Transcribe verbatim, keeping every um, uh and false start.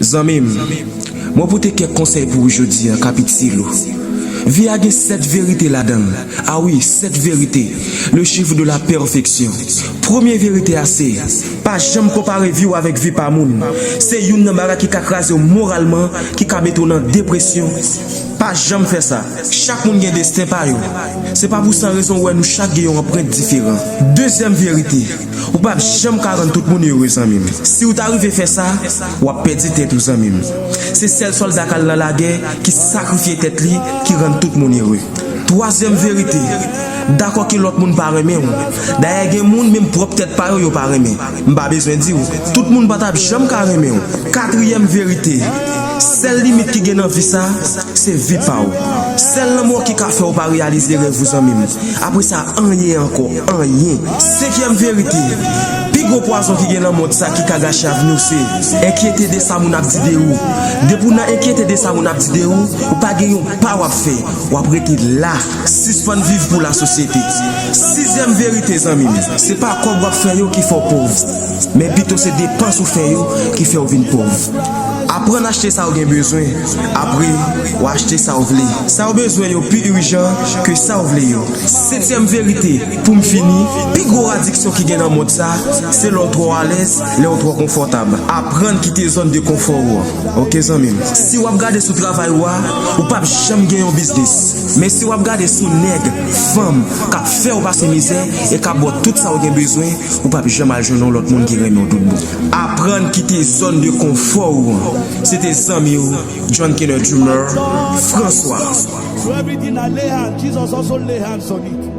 Zanmi m, mwen pote kèk konsèy pou ou jodi a k ap itil ou. Vi a gen sèt verite ladan l. A wi, sèt verite, le chiffre de la perfection. Premye verite a se, pa janm konpare vi w avèk vi pa moun. Se youn nan bagay ki ka kraze w moralman, ki ka mete w nan depresyon. Pa janm fè sa. Chak moun gen desten pa yo. Se pa pou san rezon w wè nou chak gen yon anprent diferan. Dezyèm verite, ou p ap janm ka rann tout moun ere, zanmi m. Si w ta rive fè sa, w ap pèdi tèt ou, zanmi m. Se sèl sòlda k al nan lagè ki sakrifye tèt li ki rann tout moun ere. Twazyèm verite, dakò ke lòt moun pa renmen w. Dayè, gen moun, menm pwòp tèt pa yo, yo pa renmen. M pa bezwen di w, tout moun pa t ap janm ka renmen w. Katriyèm verite, sèl limit ki gen nan vi sa, se vi pa w. Sèl lanmò ki ka fè w pa reyalize rèv ou, zanmi m. Apre sa, anyen ankò, anyen. Senkyèm verite, pi gwo pwazon ki gen nan mond sa ki ka gache avni w se enkyete de sa moun ap di de ou. Depi w nan enkyete de sa moun ap di de ou, ou pa gen yon pa w ap fè. W ap rete la, sispann viv pou lasosyete. Sizyèm verite, zanmi m, se pa kòb w ap fè yo ki fè w pòv, men pito se depans ou fè yo ki fè w vin pòv. Aprann achte sa w gen bezwen, apre, w achte sa w vle. Sa w bezwen yo pi ijan ke sa w vle yo. Setyèm verite, pou m fini, pi gwo adiksyon ki gen nan mond sa, se lè w twò alèz, lè w twò konfòtab. Aprann kite zòn de konfò ou an. Oke, zanmi m. Si w ap gade sou travay ou a, ou p ap janm gen yon biznis. Men si w ap gade sou nèg, fanm, k ap fè w pase mizè e k ap ba w tout sa w gen bezwen, ou p ap janm al jwenn yon lòt moun ki renmen w tout bon. Aprann kite zòn de konfò ou an. Se te zanmi w, John Kenneth Dreamer, François. So everything I lay hand, Jesus also lay hands on it.